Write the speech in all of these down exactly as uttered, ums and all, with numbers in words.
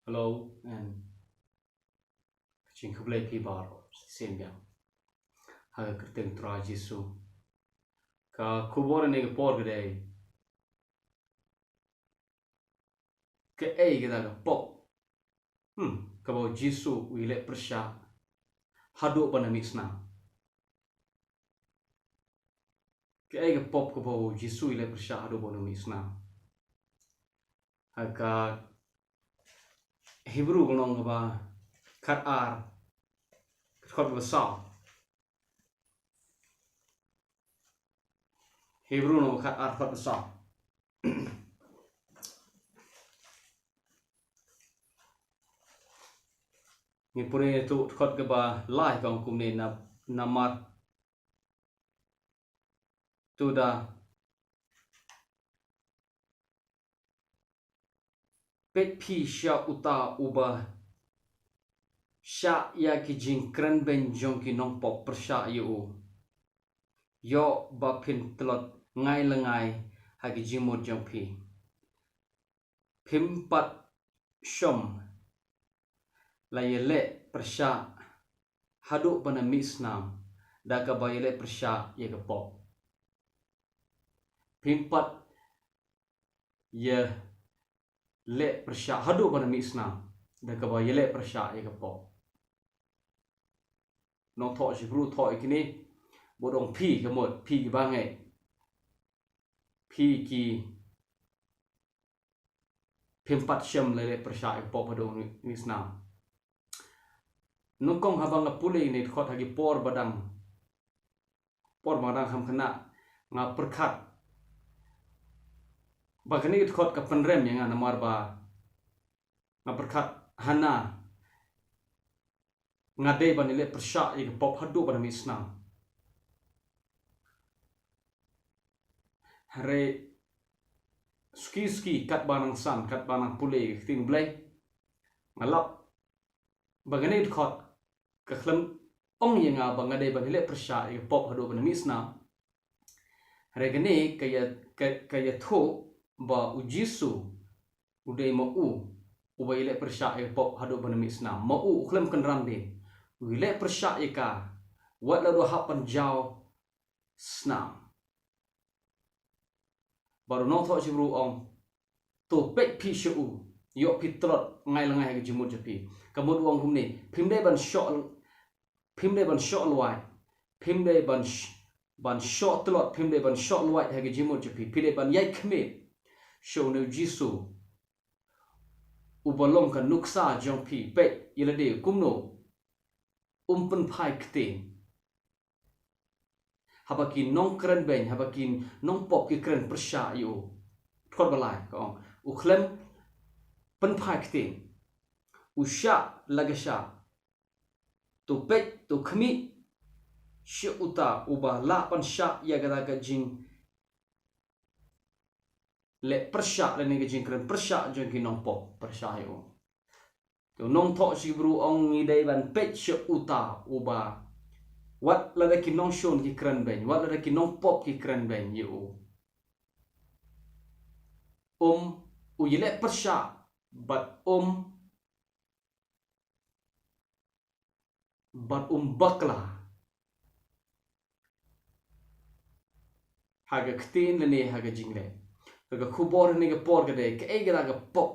Hello, and ka jingkhublei phi baroh shisien biang ha ka kyrteng Trai Jisu. Ka khubor ine ka por ka dei, kaei kata ka pop, hmm, kaba u Jisu u ïaleh pyrshah haduh ban da mih snam? Kaei ka pop kaba u Jisu u ïaleh pyrshah haduh ban da mih snam? Ha ka Hebru ka lynnong kaba khatar, ka dkhot kaba saw. Hebru lynnong kaba khatar, dkhot kaba saw. Ngi pule na ka dkhot kaba lai, ka ong kumne: Na, namar to da peit phi sha uta uba shah ïa ki jingkren beiñ jong ki nongpop pyrshah ïa u, ïoh ba phin tlot ngai lyngngai ha ki jingmut jong phi. Phim pat shym la ïaleh pyrshah haduh ban da mih snam da kaba ïaleh pyrshah ïa ka pop. Phim pat ïaleh pyrshah haduh ban da mih snam da kaba ïaleh pyrshah ïa ka pop. Nongthoh Hebru thoh ïa kine, bad ong phi, ka mut phi kiba ngeit, phi ki phim pat shym la ïaleh pyrshah ïa ka pop haduh mih snam. Nyngkong haba nga pule ine i dkhot ha ki por ba dang, por ba dang kham khynnah, nga pyrkhat ba kane i dkhot ka pynrem ïa nga, namar ba nga pyrkhat, hana nga dei ban ïaleh pyrshah ïa ka pop haduh ban da mih snam? Hynrei suki suki katba nang san, katba nang pule ïa ka ktien Blei, nga lap ba kane i dkhot ka khlem ong ïa nga ba nga dei ban ïaleh pyrshah ïa ka pop haduh ban da mih snam. Hynrei kane ka ïa, ka, ka ïathuh ba u Jisu u dei ma u uba ïaleh pyrshah ïa ka pop haduh ban da mih snam. Ma u u khlem kynran de, u ïaleh pyrshah ïa ka wat la u hap ban jaw snam. Bad u nongthoh Hebru u ong, to peit phi sha u, ïoh phi tlot ngai lyngngai ha ki jingmut jong phi. Ka mut u ong kumne, phim dei ban shoh, phim dei ban shoh lwait, phim dei ban sh-, ban shoh tlot, phim dei ban shoh lwait ha ki jingmut jong phi. Phi dei ban ïaid khmih sha une u Jisu uba long ka nuksa jong phi. Peit ïa lade kumno um pynphai ktien haba ki nongkren beiñ, haba ki nongpop ki kren pyrshah ïa u. Dkhot ba lai ka ong, u khlem pynphai ktien, u shah la ka shah. To peit, to khmih sha uta uba lah ban shah ïa kata ka jing leh pyrshah lane ka jingkren pyrshah jong ki nongpop pyrshah ïa u. Te u nongthoh Hebru u ong ngi dei ban peit sha uta uba wat lada ki nongshun ki kren beiñ, wat lada ki nongpop ki kren beiñ ïa u, um, u ïaleh pyrshah bad um bad um bakla ha ka ktien lane ha ka jingleh. Ka, ka khubor ha kane ka por ka dei, kaei kata ka pop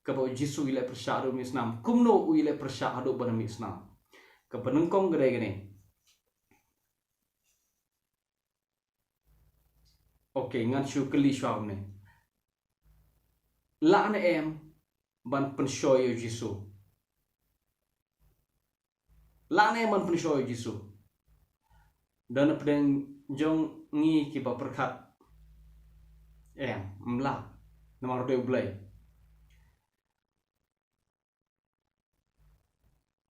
kaba u Jisu u ïaleh pyrshah haduh mih snam? Kumno u ïaleh pyrshah haduh ban da mih snam? Kaba nyngkong ka dei kane. Ok, ngan shu kylli shuwa kumne. Lah ne em ban pynshoi ïa u Jisu? Lah ne em ban pynshoi ïa u Jisu? Da na pdeng jong ngi kiba pyrkhat, em, ym lah, namar u dei u Blei.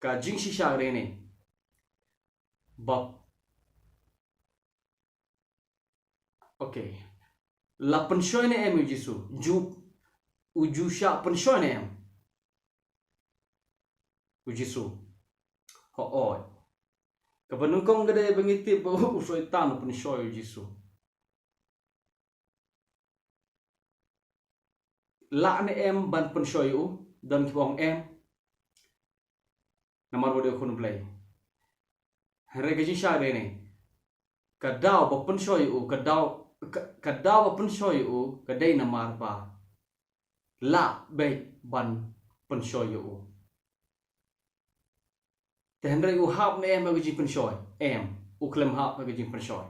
Ka jingshisha ka dei ne, ba, ok, la pynshoi ne em u Jisu? Ju, u ju shah pynshoi ne em u Jisu? Hooid. Kaba nyngkong ka dei ba ngi tip ba u Soitan u pynshoi u Jisu. Lah ne em ban pynshoi u? Don kiba ong em. Namar u dei u khun u Blei. Hynrei ka jingshisha dei ne, ka daw ba pynshoi ïa u, ka daw, ka, ka daw ba pynshoi ïa u ka dei namar ba lah beit ban pynshoi ïa u. Te hynrei u hap ne em ha ka jingpynshoi? Em. U khlem hap ha ka jingpynshoi.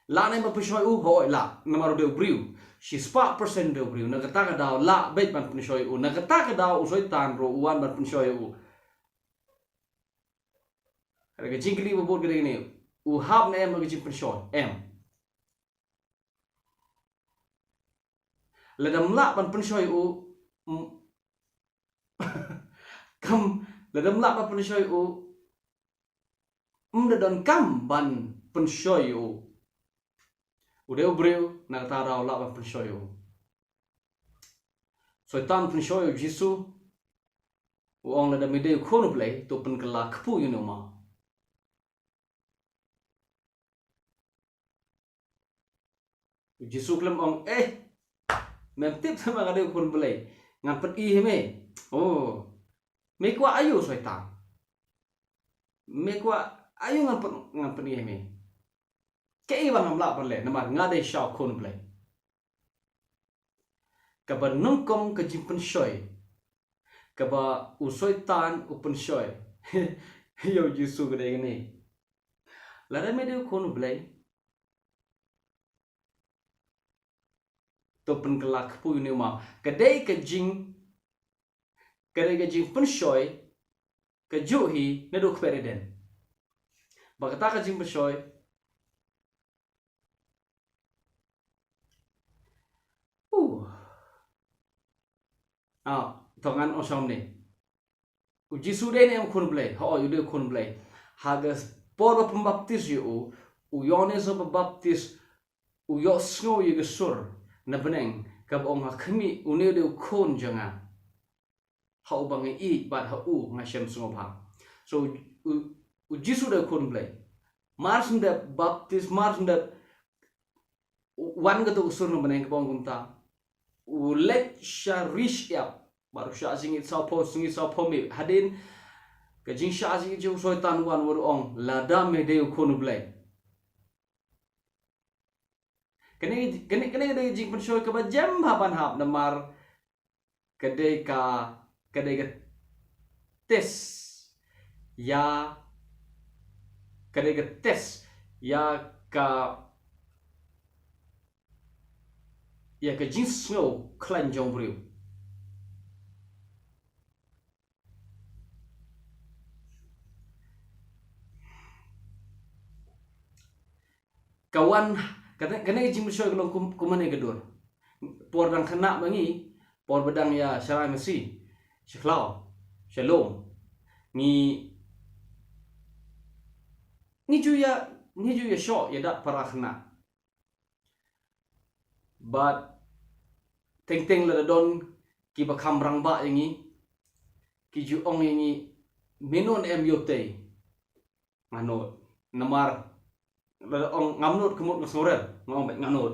Lah ne em ban pynshoi ïa u? Hooid lah, namar u dei u briew. Shispah percent u dei u briew. Na kata ka daw lah beit ban pynshoi ïa u. Na kata ka daw u Soitan ruh u wan ban pynshoi ïa u. Ka jingkylli ba bud ka dei ne, u hap ne em ha ka jingpynshoi? Em. Lada ym lah ban pynshoi ïa u, mm, kam, lada ym lah ban pynshoi ïa u, ym da donkam ban pynshoi ïa u. U dei u briew, na kata ka daw lah ban pynshoi ïa u. Soitan pynshoi ïa u Jisu, u ong, lada me dei u khun u Blei, to pynkylla kpu ïa une u maw. U Jisu khlem ong, eh, mem tip tang ba nga dei u khun u Blei, ngan pyni ha me. Oh, me kwah aïu Soitan? Me kwah aïu ngan pyn, ngan pyni ha me? Kaei ba ngam lah ban leh namar nga dei shisha u khun u Blei. Kaba nyngkong ka jingpynshoi kaba u Soitan u pynshoi ïa u Jisu ka dei kane. Lada me dei u khun u Blei, to pynkylla kpu ïa une u maw. Ka dei ka jing, ka dei ka jingpynshoi kajuh hi naduh kper Eden. Ba kata ka jingpynshoi. Uh. Ah, to ngan ong shwa kumne. U Jisu dei ne em u khun u Blei? Hooid, u dei u khun u Blei. Ha ka por ba pynbaptis ïa u, u Ïoannis u Baptis u ïohsngew ïa ka sur na bneng kaba ong, ha khmih, une u dei u khun jong nga, ha uba nga ïeit bad ha u nga shem sngewbha. So u, u Jisu u dei u khun u Blei. Mar shu dep baptis, mar shu dep wan kato ka sur na bneng kaba ong kumta, u leit sha ri shyiap. Baroh shah jingit, sawphew sngi sawphew miet. Hadien ka jingshah jingit jong u Soitan, wan, wan u ong, lada me dei u khun u Blei. Kane, kane, kane ka dei ka jingpynshoi kaba jem bha ban hap namar ka dei ka, ka dei ka test ïa, ka dei ka test ïa ka, ïa ka jingsngew khlaiñ jong u briew. Ka wan, kane, kane ka jingpynshoi ka long kum, kumne ka dur. Por dang khynnah ma ngi, por ba dang ïa sharai masi, sha khlaw, sha lum, ngi, ngi ju ïa, ngi ju ïa shoh ïa dat para khynnah. Bad teng teng lada don kiba kham rangbah ïa ngi, ki ju ong ïa ngi, me nud ne em ïa utei? Nga nud. Namar lada ong ngam nud, ka mut nga sngewrem, nga ong beit nga nud.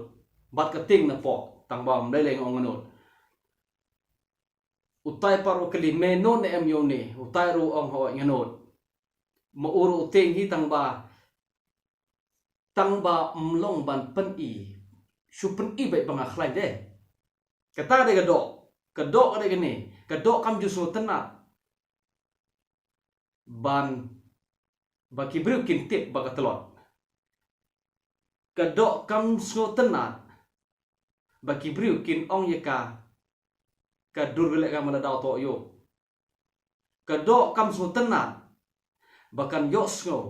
Bad ka tieng na poh, tang ba ym lei lei nga ong nga nud. Utai pat ruh u kylli, me nud ne em ïa une? Utai ruh u ong, hooid nga nud. Ma u ruh u tieng hi, tang ba, tang ba ym long ban pyni. Shu pyni beit ba nga khlaiñ de. Kata dei ka doh. Ka doh ka dei kane. Ka doh kam ju sngewtynnat ban, ba ki briew kin tip ba ka tlot. Ka doh kam sngewtynnat ba ki briew kin ong ïa ka, ka dur ka leh ka, ma la daw toh ïoh. Ka doh kam sngewtynnat ba kan ïohsngew.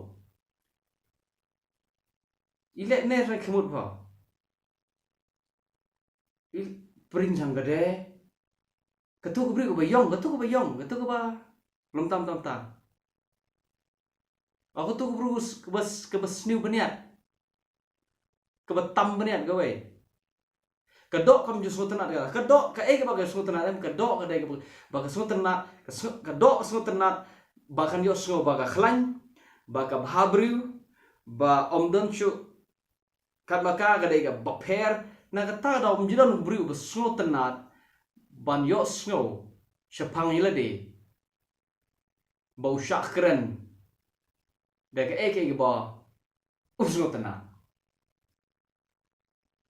I leh ne re khmut ba i pring jang ka de. Katu ka briew kaba ïong, katu kaba ïong, katu kaba lum tam tam tam. Aku tu ka briew kaba, kaba sniew bniat, kaba tam bniat kawei. Ka doh kam ju sngewtynnat ka, ka doh kaei kaba ka sngewtynnat em, ka doh ka dei kaba, ba ka sngewtynnat, ka sngew, ka doh ka sngewtynnat ba kan ïohsngew ba ka khlaiñ, ba ka bha briew, ba ym don shuh. Katba ka, ka dei kaba pher. Na kata ka daw ym ju don u briew ba sngewtynnat ban ïohsngew shaphang ïa lade ba u shah kren da kaei kaei kaba um sngewtynnat.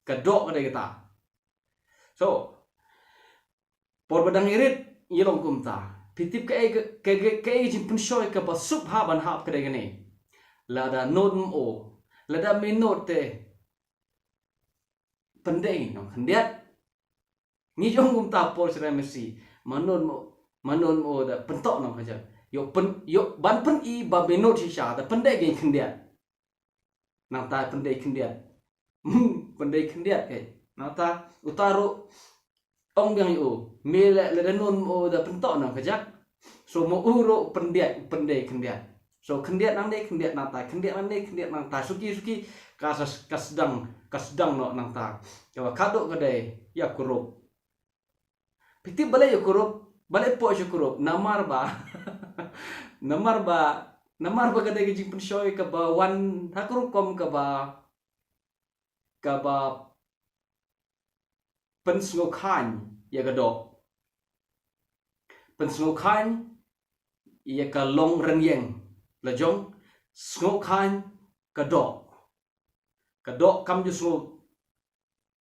Ka doh ka dei kata. So, por ba dang ïarit ïa long kumta, phi tip kaei ka, ka, ka, kaei ka jingpynshoi kaba suk ha ban hap ka dei kane. Lada nud mo, lada me nud te pyndei nongkhyndiat. Ngi jong kumta por sra mesi. Ma nud mo, ma nud mo da pyntoh nongkhyndiat. Ïoh pyn, ïoh ban pyni ba me nud shisha da pyndei ka jingkhyndiat. Nangta pyndei khyndiat. Hmm, pyndei khyndiat eh. Nangta uta ruh ong biang ïa u. Me leh lada nud mo da pyntoh nongkhyndiat. So mo u ruh pyndiat, pyndei khyndiat. So khyndiat nangdei khyndiat nangta, khyndiat nangdei khyndiat nangta. Suki suki ka sas-, ka sdang, ka sdang noh nangta. Kaba khadduh ka dei ïa kurup. Phi tip balei ïa kurup, balei poi sha kurup, namar ba, namar ba, namar ba ka dei ka jingpynshoi kaba wan ha ka rukom kaba, kaba pynsngewkhlaiñ ïa ka doh. Pynsngewkhlaiñ ïa ka long rynïeng. La jong, sngewkhlaiñ ka doh. Ka doh kam ju sngew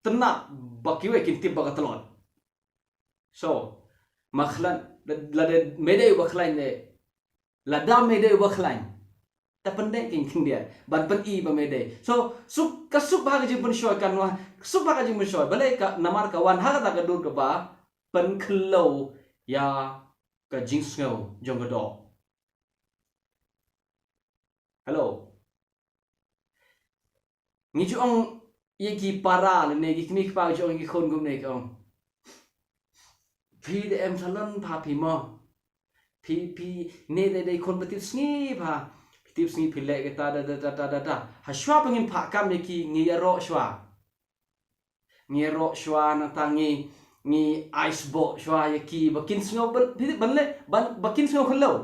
tynnat ba kiwei kin tip ba ka tlot. So, ma khlaiñ, la, lada me dei uba khlaiñ ne, lada me dei uba khlaiñ, ta pyndei ka jingkhyndiat ban pyni ba me dei. So, suk, ka suk bha ka jingpynshoi kan wan, suk bha ka jingpynshoi, balei ka, namar ka wan ha kata ka dur kaba pynkhyndew ïa ka jingsngew jong ka doh. Hello. Ngi ju ong ïa ki para lane ki kmie kpa ju ong ïa ki khun kumne ki ong. Phi da em salon pha phi mo. Phi, phi ne dei dei khun ba tip sngi pha. Phi tip sngi phi leh kata da, da, da, da, da, da. Ha shuwa ba ngin phah kam ïa ki ngi ïaroh shuwa. Ngi ïaroh shuwa nangta ngi, ngi ai sboh shuwa ïa ki ba kin sngew ban, phi tip ban leh, ban, ba kin sngew khyndew.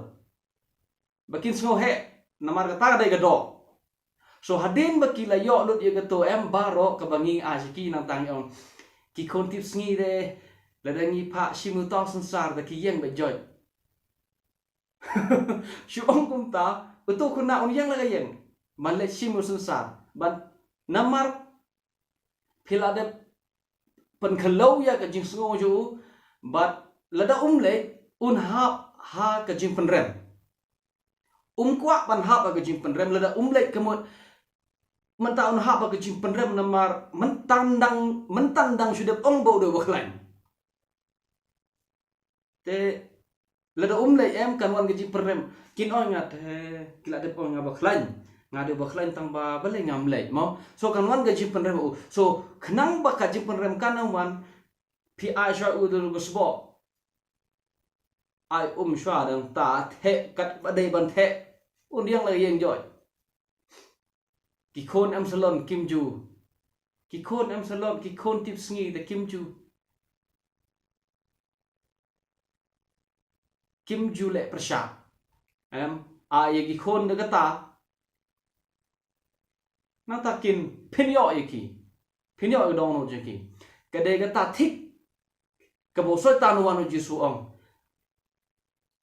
Ba kin sngew heh, namar kata ka dei ka doh. So hadien ba ki la ïoh lut ïa kato em baroh kaba ngi ai sha ki nangta ngi ong. Ki khun tip sngi de, lada ngi phah shim uto u synsar da ki ïeng beit joit. Shu ong kumta, uto u khynnah un ïeng la ka ïeng. Ban leit shim u synsar. Ban namar phi la dep pynkhyndew ïa ka jingsngew jong u, bad lada um leit, un hap ha ka jingpynrem. Um kwah ban hap ha ka jingpynrem, lada um leit ka mut, mynta un hap ha ka jingpynrem namar mynta dang, mynta dang shu dep ong ba u dei uba khlaiñ. Te lada um leit em kan wan ka jingpynrem. Kin ong nga te, ki la dep ong nga ba khlaiñ. Nga dei ba khlaiñ tang ba balei ngam leit mo. So kan wan ka jingpynrem u. So khnang ba ka jingpynrem kan nang wan, phi ai shuwa u da u sboh. Ai um shuwa dang ta theh kat ba dei ban theh. Un ïeng la ïeng joit. Ki khun em salon kim ju. Ki khun em salon, ki khun tip sngi da kim ju. Kim ju leh pyrshah. Em, ai ïa ki khun da kata. Nangta kin pynïoh ïa ki. Pynïoh ïa ka dohnud jong ki. Ka dei kata thik. Kaba u Soitan u wan u Jisu ong.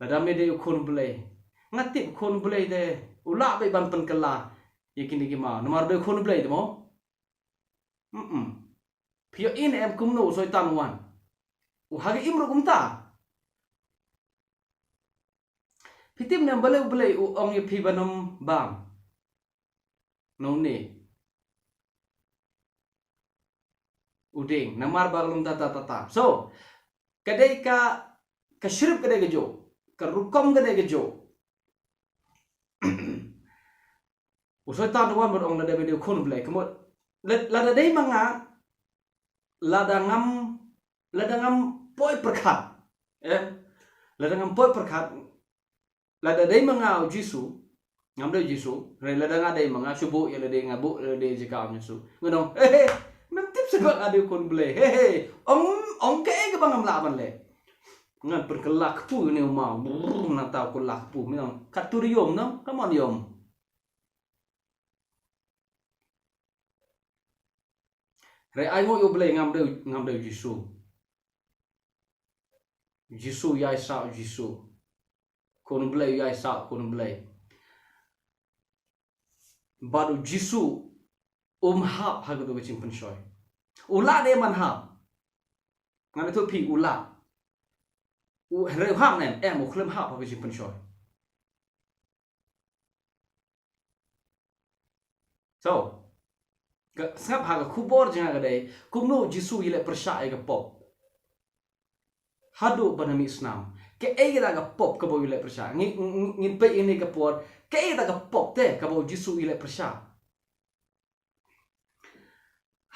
Lada me dei u khun Blei. Nga tip u khun Blei te u lah beit ban pynkylla ïa kine ki maw. Namar u dei u khun Blei te mo. Mm. Phi ïohi ne em kumno u Soitan u wan. U ha ka im ruh kumta. Phi tip ne em balei u Blei u ong ïa phi ban ym bam. None. U ding, namar ba ka long ta ta ta ta. So, ka dei ka, ka script ka dei kajuh, ka rukom ka dei kajuh. U Soitan u wan bad ong lada me dei u khun Blei, ka mut, la, lada dei ma nga, lada ngam, lada ngam poi pyrkhat. Eh? Lada ngam poi pyrkhat, lada dei ma nga u Jisu, ngam dei u Jisu, hynrei lada nga dei ma nga, shu buh ïa lade, nga buh ïa lade jaka u Jisu. Ngan ong, he he, mem tip shuh ba nga dei u khun Blei, he he, ong, ong kaei kaba ngam lah ban leh. Ngan pynkylla kpu ïa une u maw, brrr, nangta u kylla kpu, me ong, kat tu ïom no, come on ïom. Hynrei ai nguh ïa u Blei ngam dei, ngam dei u Jisu. Jisu ïai sah u Jisu. Khun Blei ïai sah khun Blei. Bad u Jisu um hap ha katu ka jingpynshoi. U lah ne em ban hap? Ngan ïathuh phi u lah. U hynrei u hap ne em? Em, u khlem hap ha ka jingpynshoi. So, ka sngap ha ka khubor jong nga ka dei kumno u Jisu u ïaleh pyrshah ïa ka pop. Haduh ba na mih snam. Kaei kata ka pop kaba u ïaleh pyrshah? Ngi, ngi, ngin peit ïa kane ka por. Kaei kata ka pop te kaba u Jisu u ïaleh pyrshah?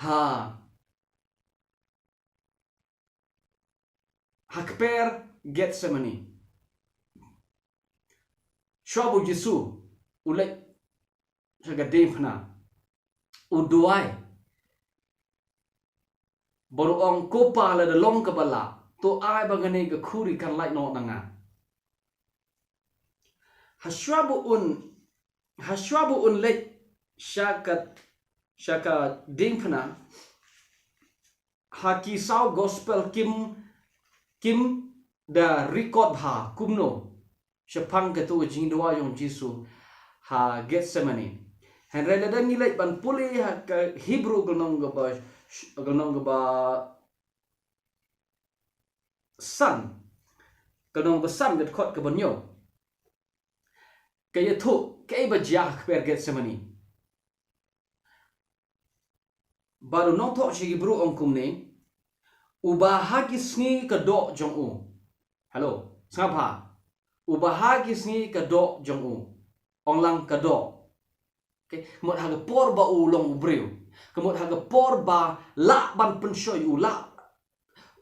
Ha. Ha kper Gethsemane. Shuwa ba u Jisu u leit sha ka diengphna, u duwai. Bad u ong, Ko Pa, lada long kaba lah, to ai ba kane ka khuri kan lait noh na nga. Hashwa ba un, hashwa ba un leit sha ka, sha ka diengphna, ha ki saw gospel kim, kim da record bha kumno shaphang katu ka jingduwai jong u Jisu ha Gethsemane. Hynrei lada ngi leit ban pule ha ka Hebru ka lynnong kaba, ka lynnong kaba san, ka lynnong kaba san ka dkhot kaba hynñiew, ka ïathuh kaei ba jia ha kper Gethsemane. Bad u nongthoh sha ki Hebru u ong kumne, uba ha ki sngi ka doh jong u. Hello, sngap bha. Uba ha ki sngi ka doh jong u. Ong lang ka doh. Okay, ka mut ha ka por ba u long u briew. Ka mut ha ka por ba lah ban pynshoi, u lah,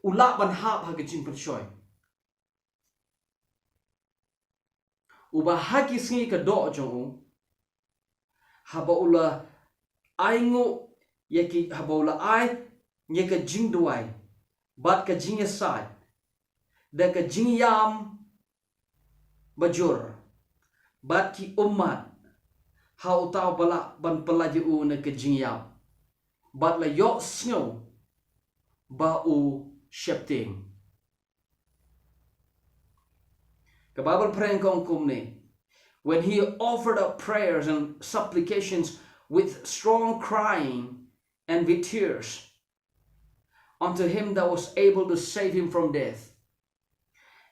u lah ban hap ha ka jingpynshoi. Uba ha ki sngi ka doh jong u, haba u la ainguh ïa ki, haba u la ai ïa ka jingduwai bad ka jingïasaid da ka jingïam bajur, bad ki ummat ha uta uba lah ban pyllait ïa u na ka jingïap, bad la ïohsngew ba u sheptieng. Ka Bible phareng ka ong kumne, when he offered up prayers and supplications with strong crying and with tears unto him that was able to save him from death.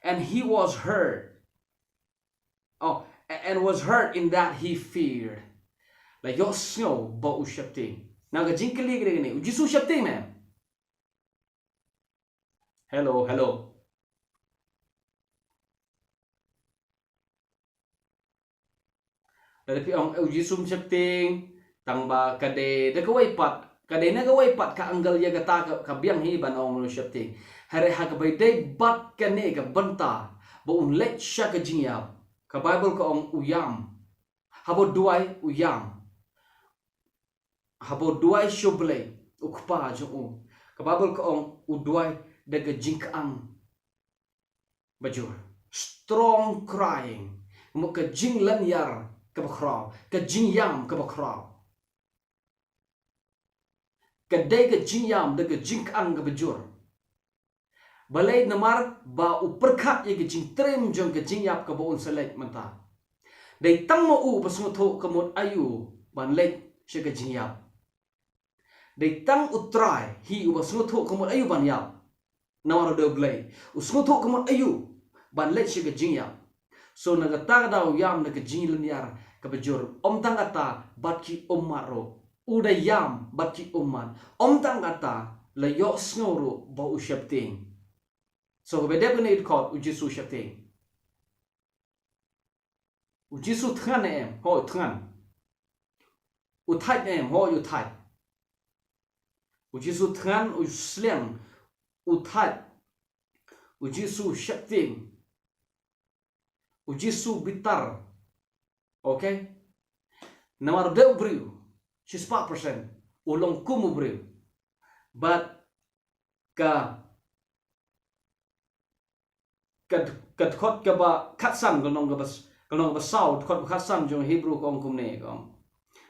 And he was heard. Oh, a-, and was heard in that he feared. La ïohsngew ba u sheptieng. Now ka jingkylli ka dei kane, u Jisu u sheptieng ne? Hello, hello. Lada phi ong, eh, u Jisu um sheptieng, tang ba ka dei da kawei pat, ka dei na kawei pat ka angle ïa kata ka, ka biang hi ban ong u sheptieng. Hynrei ha kaba ïadei bad kane ka bynta ba un leit sha ka jingïap, ka Bible ka ong u ïam. Haba u duwai u ïam. Haba u duwai sha U Blei, U Kpa jong u, ka Bible ka ong u duwai da ka jingkhang bajur. Strong crying. Mo, ka jinglynñiar kaba khraw, ka jingïam kaba khraw. Ka dei ka jingïam da ka jingkhang kaba jur. Balei? Namar ba u pyrkhat ïa ka jingtriem jong ka jingïap kaba un sa leit mynta. Dei tang ma u ba sngewthuh ka mut aïu ban leit sha ka jingïap. Dei tang U Trai hi uba sngewthuh ka mut aïu ban ïap. Namar u dei U Blei, u sngewthuh ka mut aïu ban leit sha ka jingïap. So na kata ka daw u ïam na ka jinglynñiar kaba jur. Ym tang kata, bad ki ummat ruh. U da ïam bad ki ummat. Ym tang kata, la ïohsngew ruh ba u sheptieng. So kaba dep kane ka dkhot, u Jisu u sheptieng. U Jisu u thngan ne em? Hooid, u thngan. U thait ne em? Hooid, u thait. U Jisu u thngan, u sliang, u thait. U Jisu u sheptieng. U Jisu u bitar. Okay? Namar u dei u briew, shispah percent u long kum u briew. Bad ka, ka, ka dkhot kaba khatsan, ka lynnong kaba s-, ka lynnong kaba saw, dkhot kaba khatsan jong Hebru ka ong kumne, ka ong,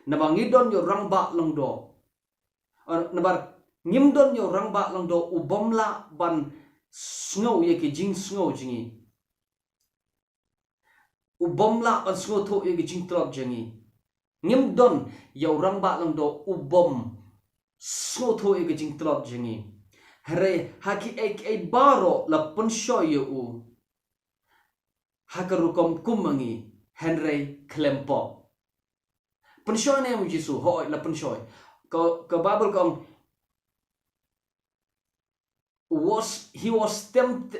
naba ngi don ïa u rangbah lyngdoh. Eh, naba ngim don ïa u rangbah lyngdoh u bym lah ban sngew ïa ki jingsngew jong ngi. U bym lah ban sngewthuh ïa ki jingtlot jong ngi. Ngim don ïa u rangbah lyngdoh u bym sngewthuh ïa ki jingtlot jong ngi. Hynrei ha kiei kiei baroh la pynshoi ïa u ha ka rukom kum ma ngi, hynrei khlem pop. Pynshoi ne em u Jisu? Hooid, la pynshoi. Ka, ka Baibl ka ong, was, he was tempted